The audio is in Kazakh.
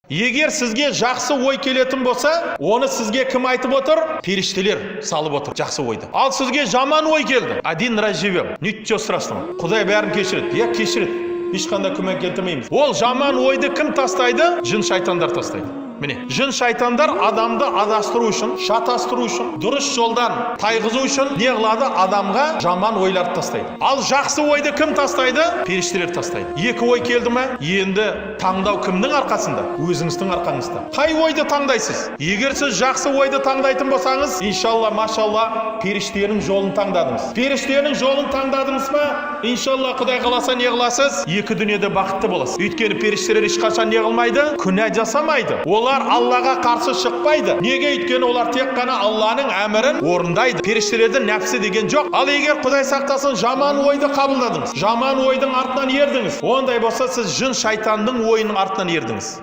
Егер сізге жақсы ой келетін болса, оны сізге кім айтып отыр? Періштелер салып отыр жақсы ойды. Ал сізге жаман ой келді. Один раз живем. Ничего страшного. Құдай бәрін кешіреді. Иә, кешіреді. Ешқандай күмән келтірмейміз. Ол жаман ойды кім тастайды? Жын шайтандар тастайды. Міне, жын шайтандар адамды адастыру үшін, шатастыру үшін, дұрыс жолдан тайғызу үшін не қылады? Адамға жаман ойларды тастайды. Ал жақсы ойды кім тастайды? Періштелер тастайды. Екі ой келді ме? Енді таңдау кімнің арқасында? Өзіңіздің арқаңызда. Қай ойды таңдайсыз? Егер сіз жақсы ойды таңдайтын болсаңыз, иншалла, машалла, періштенің жолын таңдадыңыз. Періштенің жолын таңдадыңыз ба? Иншалла, Құдай қаласа, не қыласыз? Екі дүниеде бақытты боласыз. Өйткені періштелер ешқашан не қылмайды? Күнә жасамайды. Олар Аллаға қарсы шықпайды. Неге? Өйткені олар тек қана Алланың әмірін орындайды. Періштелерде нәпсі деген жоқ. Ал егер, Құдай сақтасын, жаман ойды қабылдадыңыз, жаман ойдың артынан ердіңіз, ондай болса, сіз жын шайтанның ойының артынан ердіңіз.